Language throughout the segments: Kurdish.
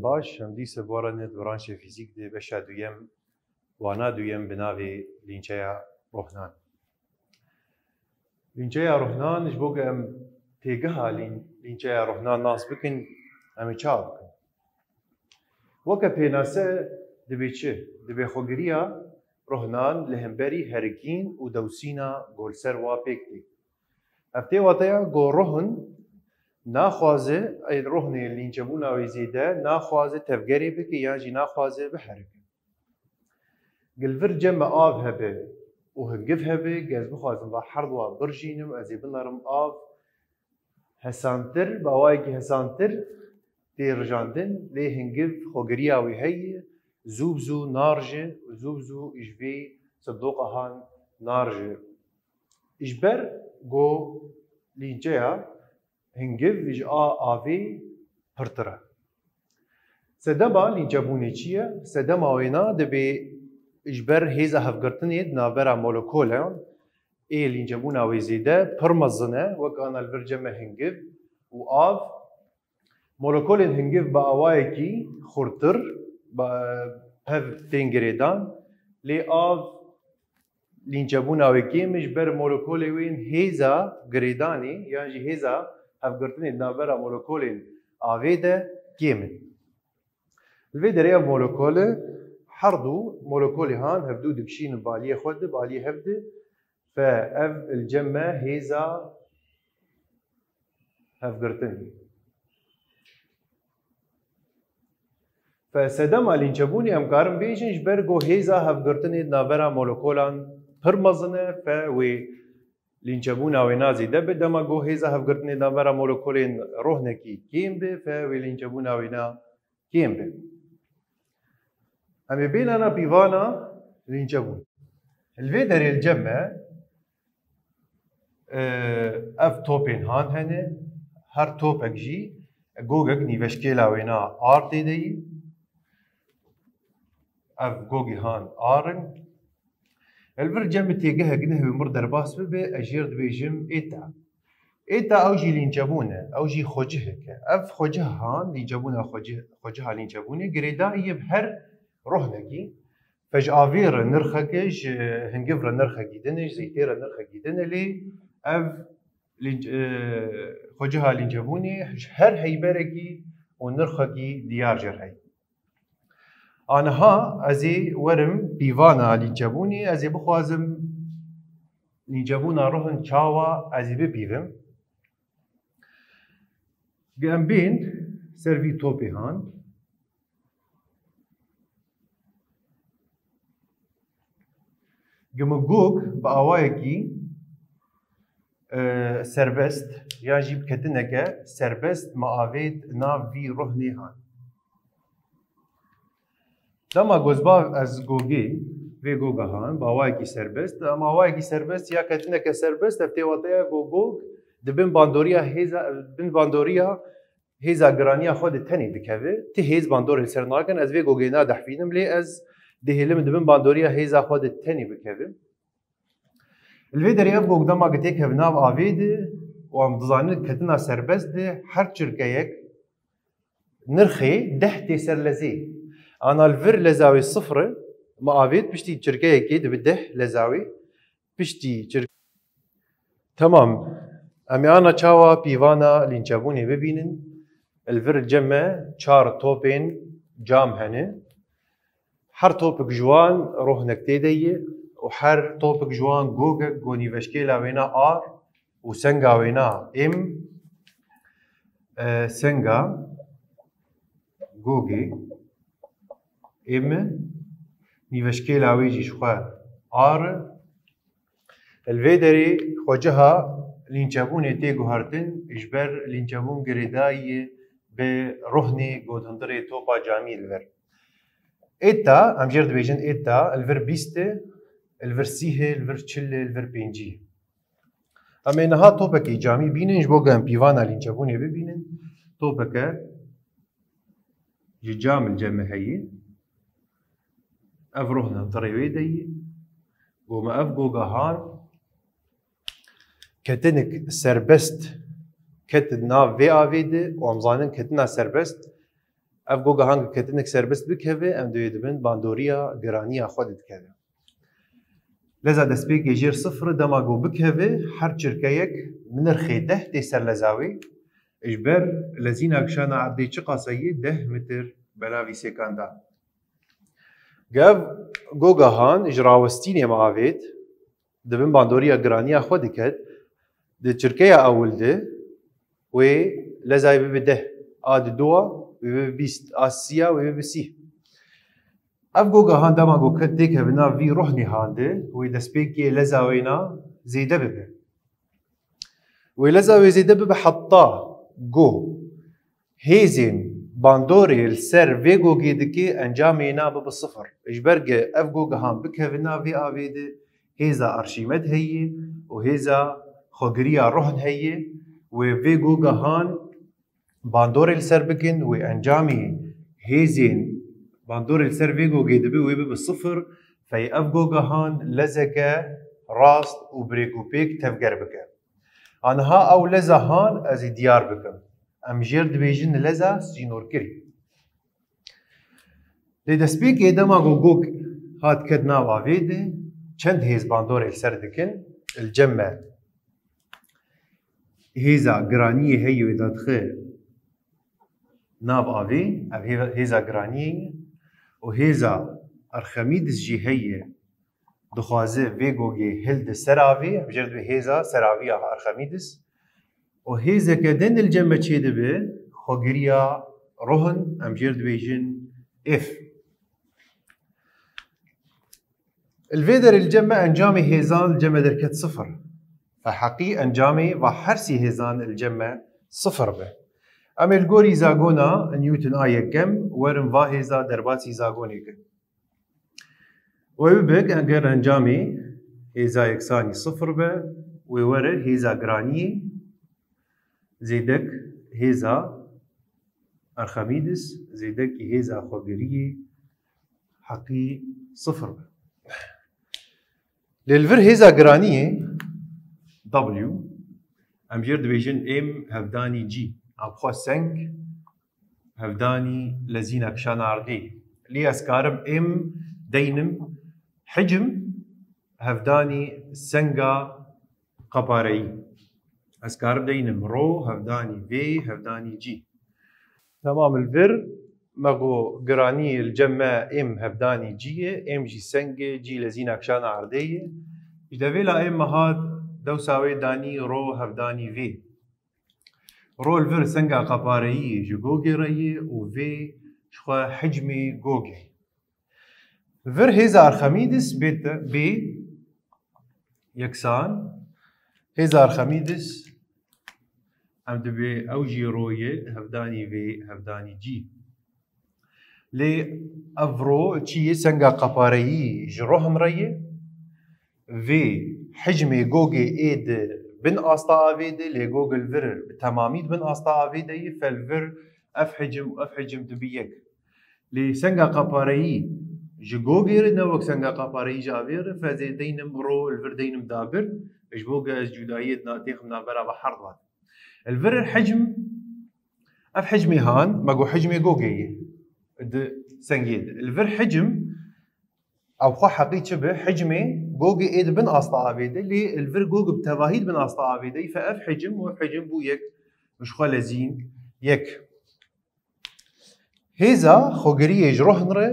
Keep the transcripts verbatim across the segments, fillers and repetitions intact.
Baş, em dîse bi we re ne di branşê fîzîk de beşa duyem, wana duyem bi navê lînçeya rohnan. Lînçeya rohnan, ji bo ku em têgeha lîn-, lînçeya rohnan nas bikin, em ê çawa bikin? Weke pênase dibê çi? Dibê xwegiriya rohnan li hemberî herikîn û dewsîna ku li ser wa pêk tê. Ev tê wateya ku rohn naxwaze, ê rohnê lînçebûna wê zêde naxwaze tevgerê bike yan jî naxwaze biherike. Gel vir cem me av hebe û hingiv hebe, gez bixwazim va her dua birjînim, ez ê binerim av hesantir, bi awayekî hesantir tê rijandin, lê hingiv xwegiriya wî heye, zû bi zû narje û zû bi zû ji vê sindoqa han narje. Ji ber ku lînçeya hingiv ji a avê pirtir e. Sedema lînçebûnê çi ye? Sedema wêna dibê ji ber hêza hevgirtinê di navbera molekolan ê lînçebûna wê zêde pir mezin e, wek ana li vir cem me hingiv û av. Molekolên hingiv bi awayekî xurtir bi hev tên girêdan, lê av lînçebûna wê kêm e, ji ber molekolê wê hêza girêdanê yan jî hêza hevgirtinê di navbera molekolên avê de kêm in. Li vê derê ev molekole, her du molekolê han hevdu dikişînin baliyê xwe di, baliyê hev di, fe ev li cem me hêza hevgirtin. Fe sedema lînçebûnê em karin bêjin, ji ber ku hêza hevgirtinê di navbera molekolan pir mezin e, fe wê lînçebûna wêna zêde be, dema ku hêza hevgirtinê di navbera molekolên rohnekî kêm be, fe wê lînçebûna wêna kêm be. Em ê bênana pîvana lînçebûn. Li vê derê li cem me, e, ev topên han hene, her topek jî gogek nîveşkêla wêna ar tê de yî. Ev gogê han ar in. Li vir cem bi têgehek nehwê mir derbas bibe, ez jêr dibêjim êta. Êta ew jî lînçebûn e, ew jî xwecihek e. Ev xweciha han, lînçebûna xwecih-, xweciha lînçebûnê girêdayî ye bi her rohnekî. Fe ji avê re nirxek e, ji hingiv re nirxekî din e, ji zeytê re nirxekî din e, lê ev lînc-, e, xweciha lînçebûnê ji her heyberekî û nirxekî diyar jê re heye. Aniha ez ê werim pîvana lînçebûnê, ez ê bixwazim lînçebûna rohin çawa ez ê bipîvim. Ge em bên ser vî topê han. Gi min gog bi awayekî, e, serbest yan jî bi ketineke serbest me avêt nav vî rohnê han. Dema gozba ez gogê vê goga han, bi awayekî serbest, em awayekî serbest ya ketineke serbest, ev tê wateya ku gog di bin bandoriya hêza, bin bandoriya hêza giraniya xwe de tenê dikeve, ti hêz bandorê li ser nakin, ez vê gogê nadehfînim, lê ez dihêlim di bin bandoriya hêza xwe de tenê bikevim. Li vê derê ev gog dema ku têkeve nav avê de û em dizanin ketina serbest de her çirkeyek nirxê deh tê ser lezê. Ana li vir leza wê sifir e, me avêt piştî çirkeyekê dibe deh leza wê. Piştî çirk-, Temam. Em ê ana çawa pîvana lînçebûnê bibînin. Li vir cem me çar topên cam hene. Her topik ji wan rohnek tê de ye û her topik ji wan gogek ku nîveşkêla wêna ar û senga wêna êm, e, senga gogê êm e, nîveşkêla wê jî ji xwe ar e. Li vê derê xweciha lînçebûnê tê guhertin, ji ber lînçebûn girêdayî ye bi rohnê ku di hundirê topa camî li vir. Êta, em jêr dibêjin êta, li vir bîst e, li vir sîh e, li vir çil e, li vir pêncî. Em ê niha topekê camî bînin, ji bo ku em pîvana lînçebûnê bibînin. Topeke ji cam li cem me heye. Ev rohna hundirê wê de ye. Go me ev goga han. Ketinik serbest ket di nav vê avê de û em zanin ketina serbest Ev goga han ku ketinik serbest bikeve, em dê dibin bandoriya giraniya xwe dikeve. Leza destpêkê jêr sifir, dema ku bikeve, her çirkeyek bi nirxê deh tê ser leza wê. Ji ber lezîna kişana erdê çiqas heye, deh metir belavî sêkan da. Ev goga han ji rawestînê me avêt, dibin bandoriya giraniya xwe diket, di çirkeya ewil de wê lezayê bibe deh, a di dua wê bibe bîst, a siya wê bibe sî. Ev goga han dema ku ket têkeve nav vî rohnê han de, wê destpêkê leza wêna zêde bibe. Wê leza wê zêde bibe heta ku hêzên bandorê li ser vê gogê dike encamê na bibe sifir. Ji ber ge ev goga han bikeve nav vê avê de, hêza Arşîmed heye û hêza xwegiriya rohn heye, wê vê goga han bandorê li ser bikin, wê encamê hêzên bandorê li ser vê gogê dibe, wê bibe sifir, fey ev goga han lezeke rast û birêkûpêk tevger bike. Aniha ew leza han ez ê diyar bikim. Em jêr dibêjin leza sînorkirî. Lê destpêkê dema ku gog hat ket nav avê de, çend hêz bandorê li ser dikin, li cem me hêza giraniyê heye wê dadixe nav avê, ev hê-, hêza giraniyê ye û hêza Arxemîdis jî heye, dixwaze vê gogê hilde ser avê, em jê re dibê hêza seraviya Arxemîdis. Û hêzeke din li cem me çêdibe, xwegiriya rohin, em jê re dibêjin F. Li vê derê li cem me encamê hêzan li cem me derket sifir. Fe heqî encamê va hersî hêzan li cem me sifir be. Em ê li gorî zagona Newton a yekem werin va hêza derbasî zagonê kin. Wê bibik eger encamê hêza yeksanî sifir be, wê were hêza giraniyê zêdek hêza Arxemîdis, zêdekî hêza xwegiriyê heqî sifir be. Lê li vir hêza giraniyê W, em jê re dibêjin M hevdanî G. Abxwe seng hevdanî lezîna kişana erdê. Lê ez karim M deynim hicim hevdanî senga qepareyî. Ez karim deynim ro hevdanî V hevdanî G. Temam, li vir me got giranî li cem me M hevdanî G ye, M jî seng e, G lezîna kişana erdê ye. Ji devêla M me hat dewsa wê danî ro hevdanî V. Ro li vir senga qepareyî ji gogê re ye û V ji xwe hicmê gogê. Vir hêza Arxemîdis bê te-, bê yeksan, hêza Arxemîdis em dibê ew jî ro ye hevdanî V hevdanî G. Lê ev ro çi ye, senga qepareyî ji rohin re ye. Vê hicmê gogê ê di bin asta avê de, lê gog li vir bi temamî di bin asta avê de ye, fe li vir ev hicm û ev hicm dibi yek. Lê senga qepareyî ji gogê re ne wek senga qepareyî ji avê re, fe ez ê deynim ro li vir deynim dabir, ji bo ge ez cudayiyê di na-, têxim navbera ve herd vat. Li vir hicm, ev hicmê han, me got hicmê gogê ye di sengê de. Li vir hicm, ew xwe heqî çi be, hicmê gogê ê di bin asta avê de, lê li vir gog bi tevahî di bin asta avê de, fe ev hicm û hicm bû yek, ji xwe lezîn yek. Hêza xwegiriyê ji rohin re,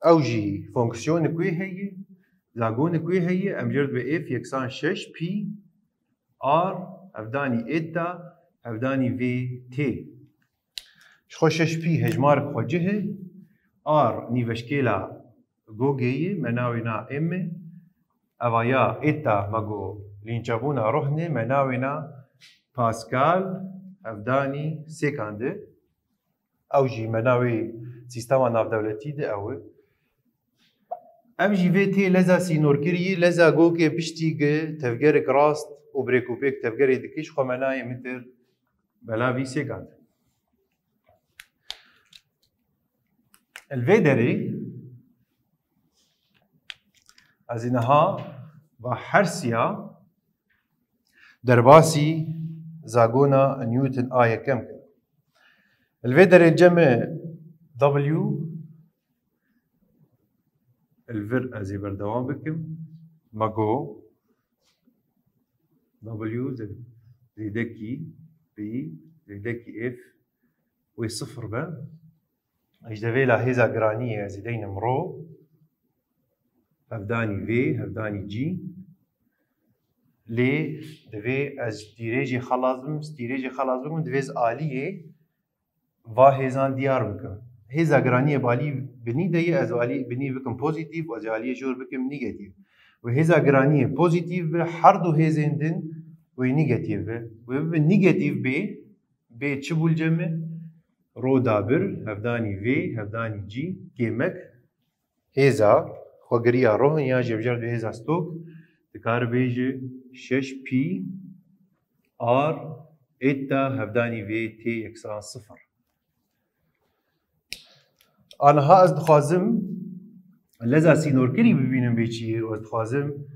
ew jî fonksiyonik wê heye, zagonik wê heye, em jê re dibê F yeksan şeş pi R hevdanî eta hevdanî V T. Ji xwe şeş pi hejmarek xwecih e, R nîveşkêla gogê ye, me navê na M e. Eva ya eta me got lînçebûna rohnê, me navê na Pascal hevdanî sêkand e. Ew jî me navê sîstema navdewletî de ew e. Ev jî vê tê leza sînorkirî, leza gokê piştî gi tevgerek rast û birêkûpêk tevgerê dike, ji xwe me nayê mitir belavî sêkand. Li vê derê ez ê niha va hersiya derbasî zagona Newton a yekem kim. Li vê derê cem me W, li vir ez ê berdewam bikim. Me got W zê-, zêdekî P, zêdekî F wê sifir be. Ji devê la hêza giraniyê ez ê deynim ro, hevdanî V, hevdanî G. Lê divê ez stîrêjê xelas bim, stîrêjê xelas bim, divê ez aliyê va hêzan diyar bikim. Hêza giraniyê balî binî de ye, ez alî binî bikim pozîtîf, ez aliyê jor bikim negatîf. Wê hêza giraniyê pozîtîf be, her du hêzên din wê negatîf be. Wê bibe negatîf bê, bê çi bû li cem me? Ro dabir, hevdanî V, hevdanî G, kêmek. Hêza xwegiriya rohin yan jî bejart bi hêza stok, dikare bêje şeş P R eta hevdanî V T yeksan sifir. Aniha ez dixwazim leza sînorkirî bibînim bê çi ye û ez dixwazim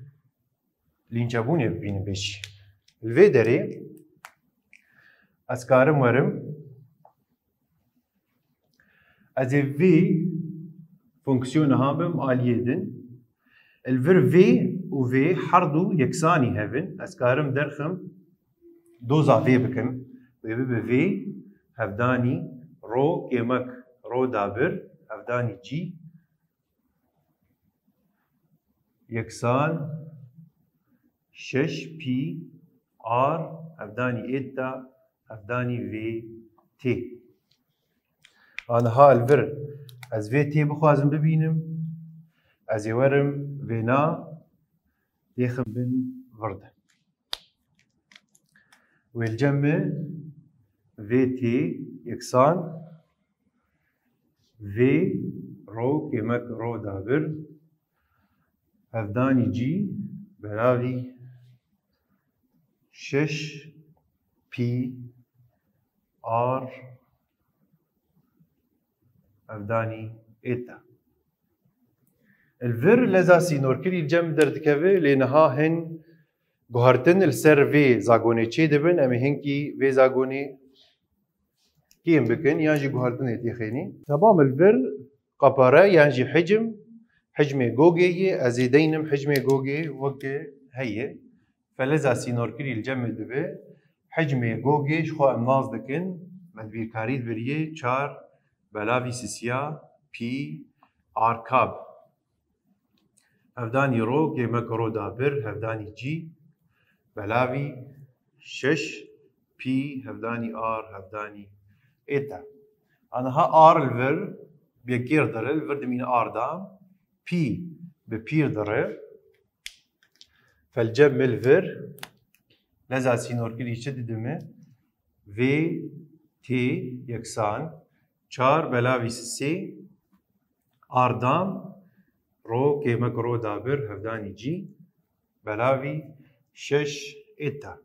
lînçebûnê bibînim bê çi. Li vê derê ez karim werim, ez ê vê fonksiyona ha bim aliyê din. Li vir V û V her du yeksanî hev in. Ez karim derxim doza vê bikim. Wê bibe V hevdanî ro kêmek ro dabir hevdanî G yeksan şeş P R hevdanî eta hevdanî V T. Aniha li vir ez vê T bixwazim bibînim, ez ê werim vêna dêxim bin vir de. Wê li cem me V T yeksan V ro kêmek ro dabir hevdanî G belavî şeş P R hevdanî eta. Li vir leza sînorkirî li cem derdikeve, lê niha hin guhertin li ser vê zagonê çê dibin, em ê hinkî vê zagonê kêm bikin yan jî guhertinê têxênî. Temam li vir qepere yan jî hicm, hicmê gogê ye, ez ê deynim hicmê gogê weke heye. Feleza sînorkirî li cem me dibe, hicmê gogê ji xwe em nas dikin, me di bîrkarî de biriye çar belavî sisiya P R kab. Hevdanî ro kêmek ro dabir, hevdanî G belavî şeş P hevdanî R hevdanî eta. Aniha R li vir bi yekê re dire, li vir dimîne R da, P bi pî re dire. Felcem me li vir leza sînorkirî çi didime? V T yeksan çar belavî sisê ardam ro kêmek ro dabir hevdanî cî belavî şeş eta.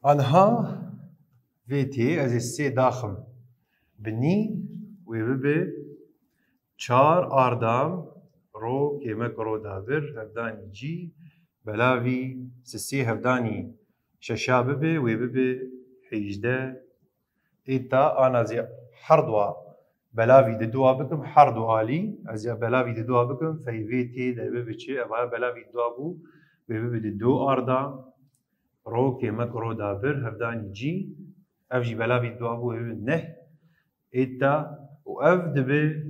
Anha V T ez ê sê daxim binî wê bibe çar ardam ro kêmek ro dabir hevdanî cî belavî sisê hevdanî şeşa bibe wê bibe hêjdeh. Êta ana zî her dua belavî di dua bikim, her du alî ez ya belavî di dua bikim, feyvê tê de bibe çi? Eva belavî dua bû, wê bibe di du arda ro kêmek ro dabir hevdanî cî, ev jî belavî dua bû, wê bibe neh. Êta û ev dibe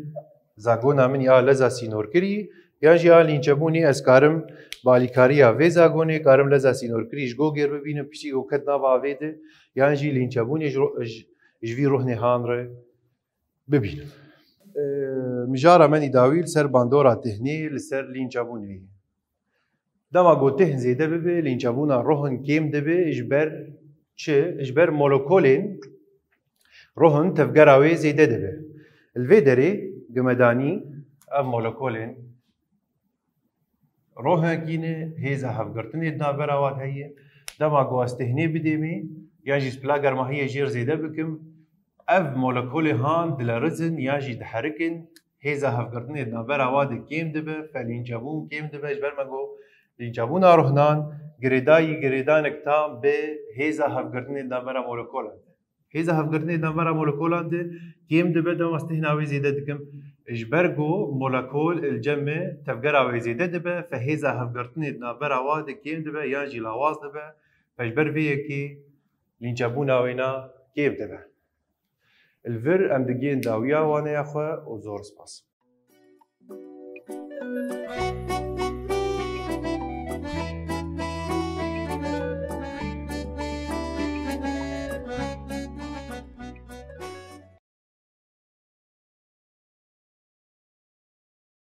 zagona min ya leza sînorkirî, yan jî ya lînçebûnê, ez karim bi alîkariya vê zagonê karim leza sînorkirî ji gogê re bibînim, piştî ku ket nava avê de, yan jî lînçebûnê ji ro-, ji, ji vî rohnê han re bibînim. Ee, mijara me nî dawî li ser bandora tehnê, li ser lînçebûnê ye. Dema ku tehn zêde bibe, lînçebûna rohin kêm dibe, ji ber çi? Ji ber molekolên rohin tevgera wê zêde dibe. Li vê derê gimedanî ev molekolên rohekî ne, hêza hevgirtinê di navbera wan heye. Dema ku ez tehnê bidêmê, yan jî spila germahiyê jêr zêde bikim, ev molekolê han dilerizin yan jî diherikin, hêza hevgirtinê di navbera wa de kêm dibe, felînçebûn kêm dibe, ji ber me got lînçebûna rohnan girêdayî girêdanek tam bi hêza hevgirtinê di navbera molekolan de. Hêza hevgirtinê di navbera molekolan de kêm dibe, dema ez têhna wê zêde dikim. Ji ber ku molekol li cem me tevgera wê zêde dibe, fe hêza hevgirtinê di navbera wa de kêm dibe yan jî lawaz dibe. Fe ji ber vê yekê lînçebûna wêna kêm dibe. Li vir em digihên dawiya waneya xwe û zor spas.